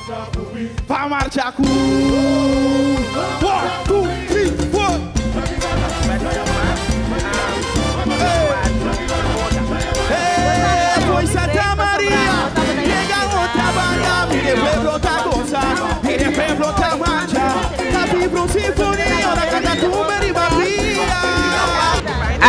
Pa marcha ku One, two, three, four. Hey, foi Santa Maria. Yega otra banda, mire pueblo ta goza, mire pueblo ta marcha. Ta vibra un sinfonía, ora canta tumba riba pia.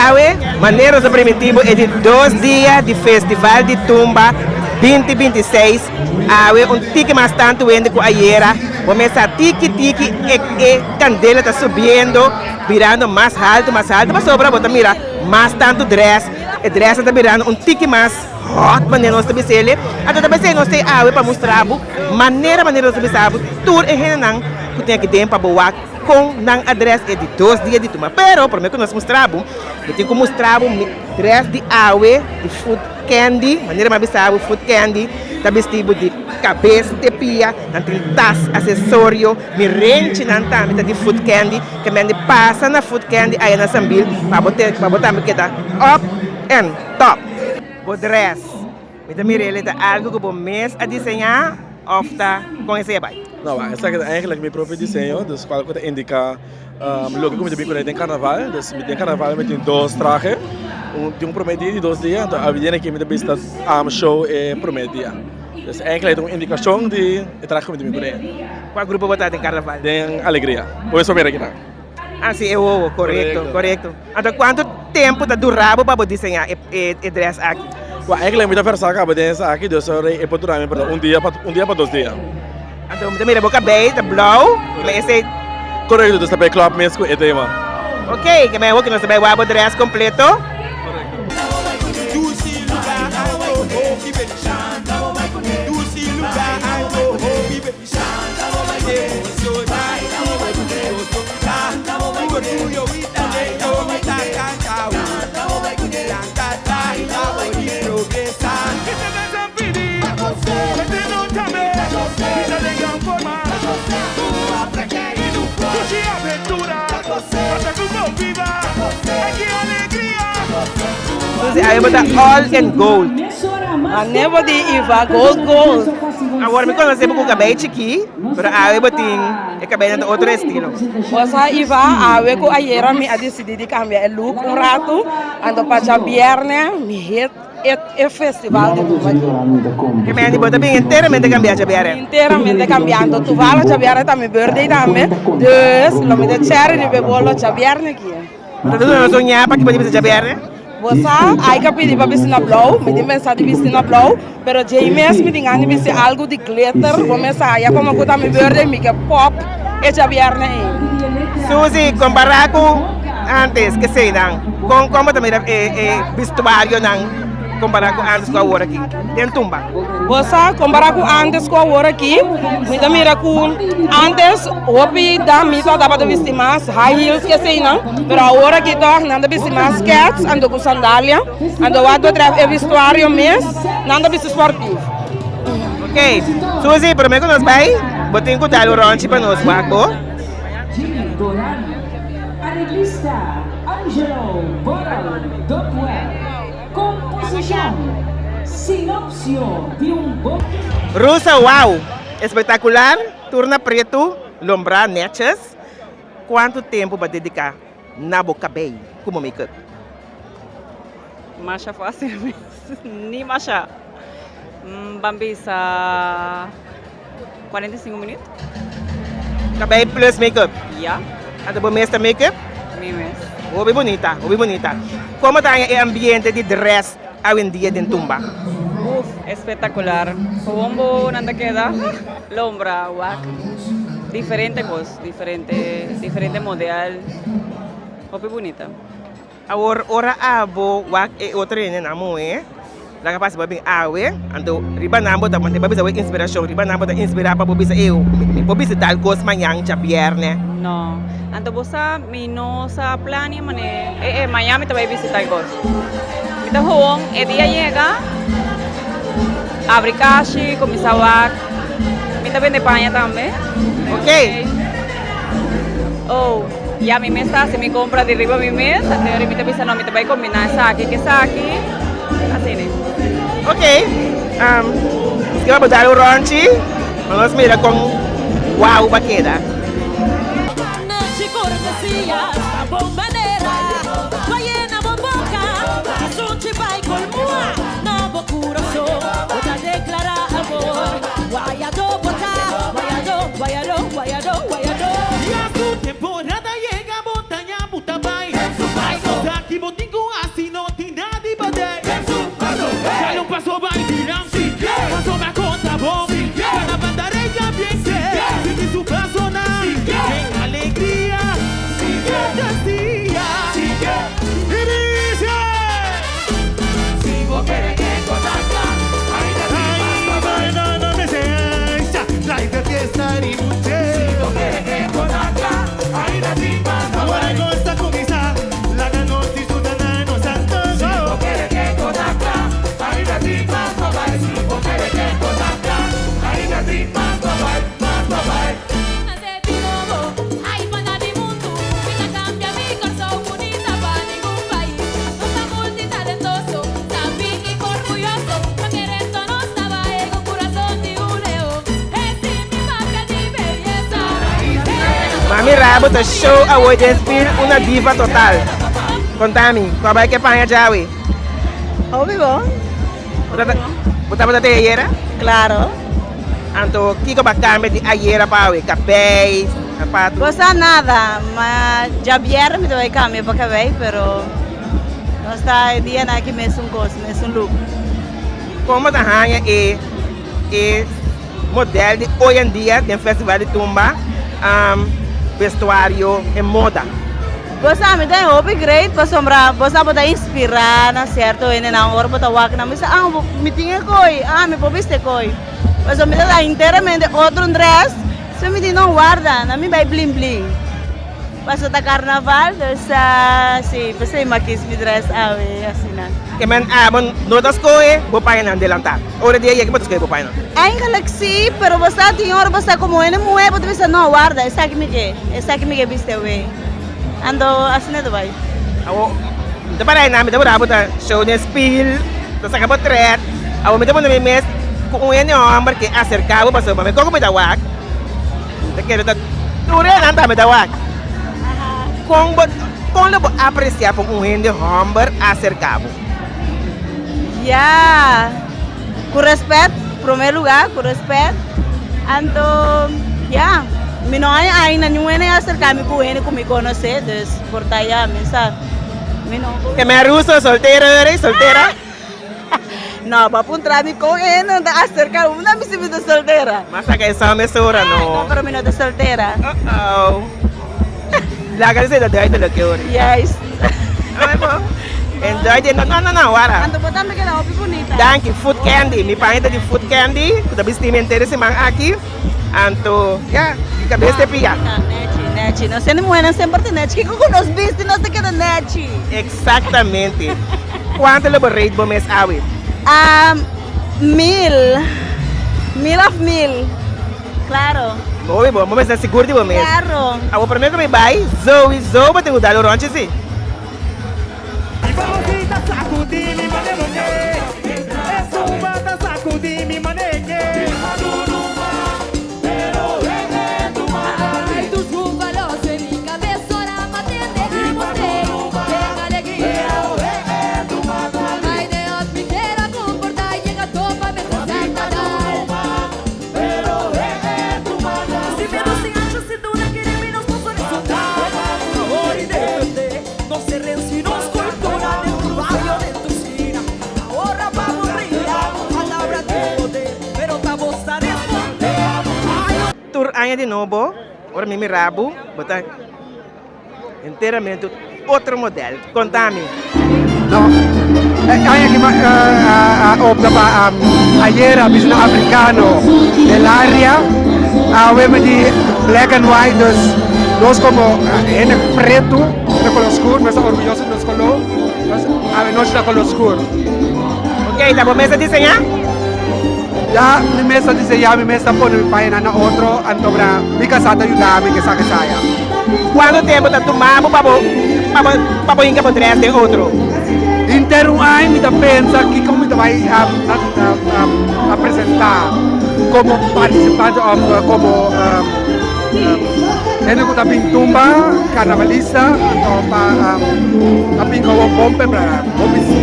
Awe, manera nos a primintí bo e di dos dia di Festival di Tumba 2026. Awe un tiki mas tantu hende ku ayera. Bo mester sa tiki tiki e e kandela ta subiendo, birando mas haltu, mas haltu pasobra bo ta mira mas tantu dress. E dressnan ta birando un tiki mas hot manera nos ta bisa el'e. Anto ta besei nos ta awe pa mustra bo manera manera nos ta bisa bo tur e hendenan ku tin aki den pa bo wak kon nan a dress e di dos dia di tuma. Pero prome ku nos mustra bo, mi tin ku mustra bo mi dress di awe di food candy, manera mi a bisa bo food candy ta bisti bo di kabes te pia, nan tin tas, asesorio, mi renchinan tambe ta di food candy, ke men di pasa na food candy aya na Sambil pa bo te pa bo tambe keda up and top. Bo dress, mi ta mira el ta algo ku bo mes a diseñá òf ta kon esei a bai? No, esaki ta eigenlijk mi propio diseño, dus kual ku ta indiká Loke ku mi ta bin kuné den karnaval, dus mi den karnaval mi tin dos trahe, un tin un promé dia di dos dia, anto awe aki mi ta bista show e promé dia. Dus eigenlijk ta un indikashon di e trahe ku mi ta bin kuné. Kua grupo bo ta den karnaval? Den Alegria. Bo mester mira kinan. Ah si, e wowo, korekto, korekto. Anto kuantu tempu ta dura bo pa bo diseñá e dress aki? Well, eigenlijk mi ta versá kaba den esaki, dus e por dura mi por un dia pa un dia pa dos dia. Anto mi ta mira bo kabei ta blou, ma esei. Korekto, dus ta bay klòp mes ku e tema. Ok, ke men hopi nos ta bay wak bo dress kompleto. Susie, awe bo ta all in gold. Ane bo di Iva, gold gold. Awor mi conoce bo cu cabey chiki, pero awe bo tin e cabeynan ta otro estilo. Bo sa Iva, awe cu ayera mi a dicidi di cambia e look un rato, anto pa djabierne mi hit e festival di Tumba aki. Ke mende bo ta bin enteramente cambia djabierne? Enteramente cambia, anto toevallig djabierne ta mi birthday tambe, dus lo mi ta cherry riba e bolo djabierne aki. Bo ta duna nos un ñapa ki bo di bisa djabierne? Bo sa, ai ka pidi pa bisti na blou, mi tin pensa di bisti na blou, pero djei mes mi tin gana di bisti algu di glitter, bo mes sa, ya komo ku ta mi birthday mi ke pop e djabierne ei. Susie, kompará ku antes, keseinan, kon kon bo ta mira e e bistuarionan kompará ku antes ku awor aki den tumba? Bo sa, kompará ku antes ku awor aki, mi ta mira ku antes hopi damita tabata bisti mas high heels keseinan, Pero awor aki tòg nan ta bisti mas skèts anto ku sandalia, anto wak betrèf e vestuario mes nan ta bisti sportief. Ok, Susie, promé ku nos bai, bo tin ku dal un ròntji pa nos wak bo. Jimmy Doran, Areglista Angelo Borrell Dopwell, Komposishon, Sinopsio di un bo. Rusa, Wow! Espektakular, tur na pretu, lombrá nètjes. Kuantu tempu bo a dediká na bo kabei komo make-up? Masha fácil mes, ni masha. Ban bisa 45 minuut. Kabei plus make-up? Ya. Anto bo mes ta make-up? Mi mes. Hopi bunita, hopi bunita. Komo ta haña e ambiente di dress awendia den tumba? Uf, espectacular. Gewoon bo nan ta keda lombra, wak. Diferente kos. Diferente diferente model hopi bunita. Awor ora abo wak e otro hendenan muhe laga pasa bo a bin awe anto riba nan bo ta bo bisa bo inspiracion riba nan bo ta inspira pa bo bisa ey mi por bisa tal cos mañan djabierne. No anto bo sa mi no sa plania mane e e mañan mi ta bay bisa tal cos mi ta gewoon e dia yega abri kashi cuminsa wak. Mi ta bende paña tambe. Ok. Oh, ya mi mes ta hasi mi compra di riba mi mes. Anto mi ta bisa no, mi ta bai combina esaki ku esaki. Asina. Ok. Um, miskien bo dal un ronchi. Nos mira kon guau ba keda. Mami Rabo ta show awoy den spil una diva total. Contami, cua bai ke paña djawe? Hopi bon. Bo tabata te ayera? Claro. Anto kiko ba cambia di ayera pa awe? Cabey, zapato? Bo sa nada, ma djabièrnè mi ta bai cambia pa cabey, pero nos ta e dianan aki mesun cos, mesun look. Kon bo ta haña e e model di hoy en dia den festival di tumba, vestuario, e moda? Bo sa mi ta hopi great pasobra bo sa bo ta inspira na cierto hendenan ora bo ta wak nan bo bisa ah mi tin e koe ah mi por bisti e koe pasobra mi ta enteramente otro un dress so mi di no warda na mi bai blin blin pasobra ta carnaval dus si p'esei mi a kiss mi dress awe asina. Ke men abo no ta skohe bo pañanan delantá ora di a yega bo ta skohe bo pañanan? Eigenlijk si pero bo sa tin ora bo sa komo hende muhé bo ta bisa no warda esaki mi ke esaki mi ke bisti awe. Anto asina ta bai. Awo mi ta para einan mi ta wak bo ta show den spiel ta saka bo tret awo mi ta pone mi mes ku un hende homber ke aserka bo pasobra mi koko mi ta wak mi ta kere ta tur einan tambe ta wak kon bo kon lo bo apresia pa un hende homber aserka bo. Ya ku respet prome lugar ku respet anto ya mi no hay aina niun hende a acerca mi ku hende ku mi conoce dus por ta ya mi sa mi no. Ke me ruso soltero eres soltera? No bo a puntra mi kon hende ta acerca mi no a bisa mi ta soltera. Mas saka e sa mesora no. No pero mi no ta soltera. Uh oh. Laga di seta duidelijk e ora. Juist. Enjoy di no no no wara. Anto bo tambe keda hopi bunita. Danki food candy mi paña ta di food candy ku ta bisti mi henter e siman aki anto ya mi kabes te pia. Nechi nechi nos hende muhernan semper ta nechi kiko ku nos bisti nos ta keda nechi. Exactamente kuantu lo bo rate bo mes awe? Mil mil of mil. Claro. Hopi bo, bo mester sigur di bo mes. Claro. Awor prome ku mi bai, souiso bo tin ku dal un ronchi si. Tur aña di nobo, ora mi mira bo, bo ta enteramente otro model. Conta mi. No, e aña aki mi a opta pa ayera bisa na africano del area, awe mi di black and white, dus nos como hende pretu, hende color scur, nos ta orguyoso di nos color, nos awe nochi ta color scur. Ok, ta bo mes a diseña? Ya, mi mes a diseña, mi mes ta pone mi pañanan na otro, anto mi casá ta yuda mi kesa kesaya. Cuanto tempo ta tuma bo pa bo pa bo pa bo hinca bo dress den otro? Henter un aña mi ta pensa kico mi ta bay a presenta. Komo partisipante òf komo hende ku ta bin tumba, karnavalista, anto pa ta bin komo bon prepará, bon bisti.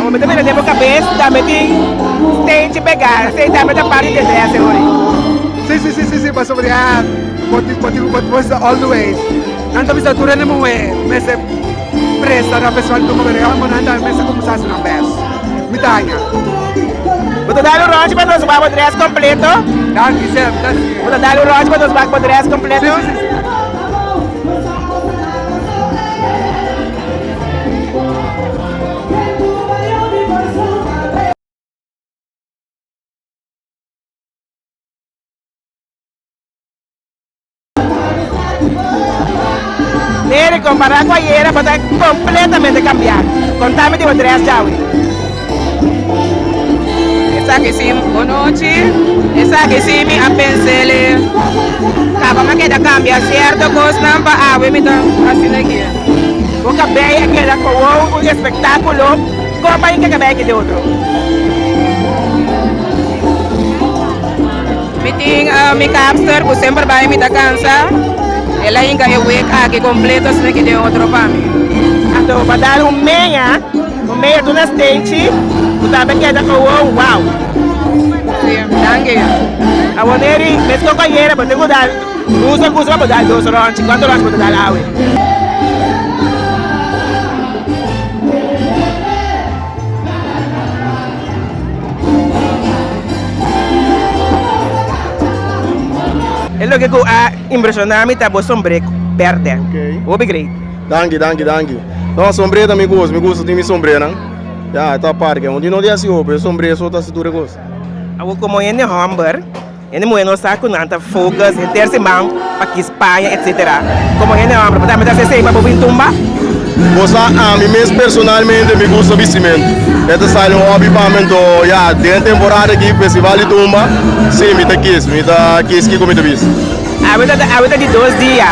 Amo mi ta mira den bo kabes tambe tin steentje pegá, esei tambe ta parti di e dress ori. Si, si, si, si, si, pasobra ya bo tin, bo tin, bo ta all the way. Nan ta bisa tur hende muhé mester presta na festival di tumba, pero e hombernan tambe mester kuminsá hasi nan best. Mi ta haña. Bo ta dal un ròntje pa nos wak bo dress kompleto? Danki, Sef. Danki. Bo ta dal un ròntje pa nos wak bo dress kompleto? Si, si, si. Neri, kompará ku ayera bo ta kompletamente kambiá. Kontami di bo dress djawe. Esaki si, bonochi. Esaki si mi a pens'e kaba mi a keda kambia sierto kosnan pa awe mi ta asina aki. Bo kabei a keda kowo un espektakulo. Kon pa hinka kabei aki den otro? Mi tin mi kapster ku semper bai mi ta kansa, el a hinka e wig aki kompleto asina ki den otro pa mi. Anto pa dal un meña, un meña tur na stenchi ku tambe keda gewoon wow. Si, danki. Awor Neri, meskos ku ayera bo tin ku dal gusto gusto pa bo dal dos ronchi, kuantu ronchi bo ta dal awe? E loke ku a impresiona mi ta bo sombré bèrdè. Hopi great. Danki, danki, danki. No, sombré ta mi gusto, mi gusta tin mi sombrénan. Ya, e ta apart. Un di no di hasi hopi, e sombré so ta hasi tur e kos. Awor komo hende hòmber, hende muhé no sa ku nan ta focus henter siman pa kis paña etcetera. Komo hende hòmber bo tambe ta hasi esei pa bo bin tumba? Bo sa ami mes personalmente mi gusta bistimentu. E ta sali un hobby pa mi anto ya den temporada aki festival di tumba si mi ta kis mi ta kis kiko mi ta bisti. Awe ta awe ta di dos dia.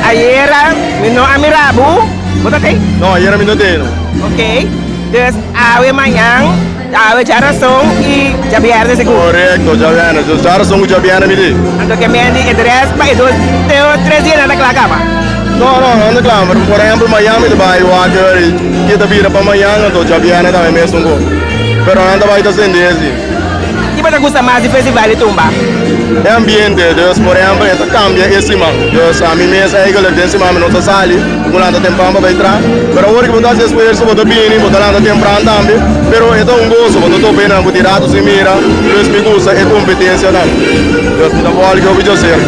Ayera mi no a mira bo, bo ta tei? No ayera mi no tei no. Ok, dus awe mañan. Awe djarason i djabièrnè segun. Korekto, djabièrnè. Dus djarason ku djabièrnè mi di. Anto ke men di e drès pa e dos te o tres dia nan ta kla kaba? No, no, nan ta kla. Pero por ehèmpel mañan mi ta bai wak ke ta bira pa mañan, anto djabièrnè tambe mesun kos. Pero nan ta bai ta sende si. Ki bo ta gusta mas di festival di tumba? E ambiente, dus por ehèmpel e ta kambia e siman. Dus ami mes eigenlijk den siman mi no ta sali. Bo lanta tempran pa bai traha, pero awor ku bo ta hasi esfuerso bo ta bini, bo ta lanta tempran tambe, pero e ta un goso, bo ta topa e nan ku tin rato sin mira, dus mi gusta e kompetensianan, dus mi ta volge hopi djoser.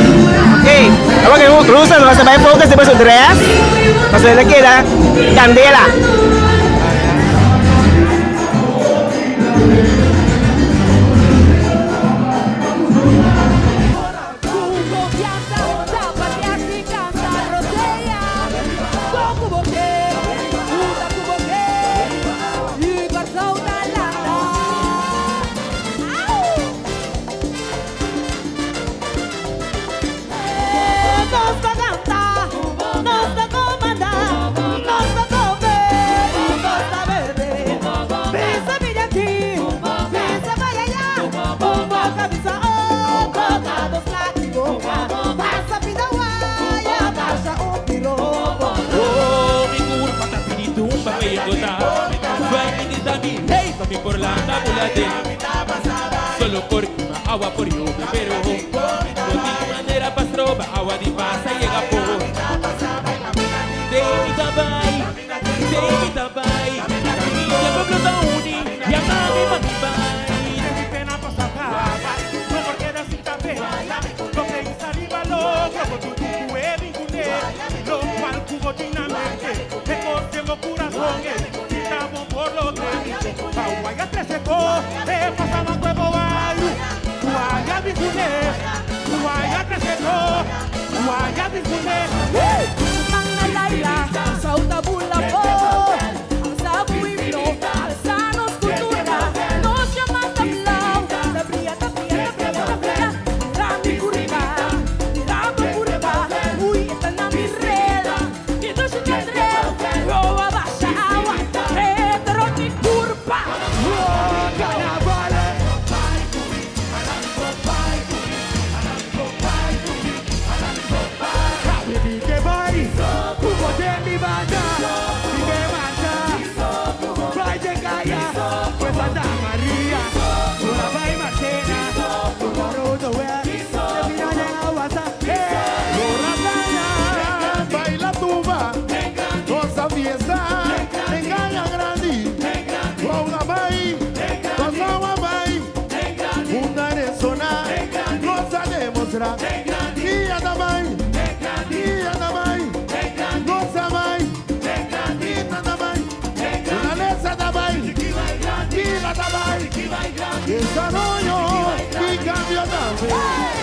Ok, awor ku Russell nos ta bai focus riba su dress, pasobra el a keda kandela. mustra. Dia ta bai, dia ta bai, nos ta bai, Rita ta bai, Naturalesa ta bai, bida ta bai, desaroyo i kambio tambe.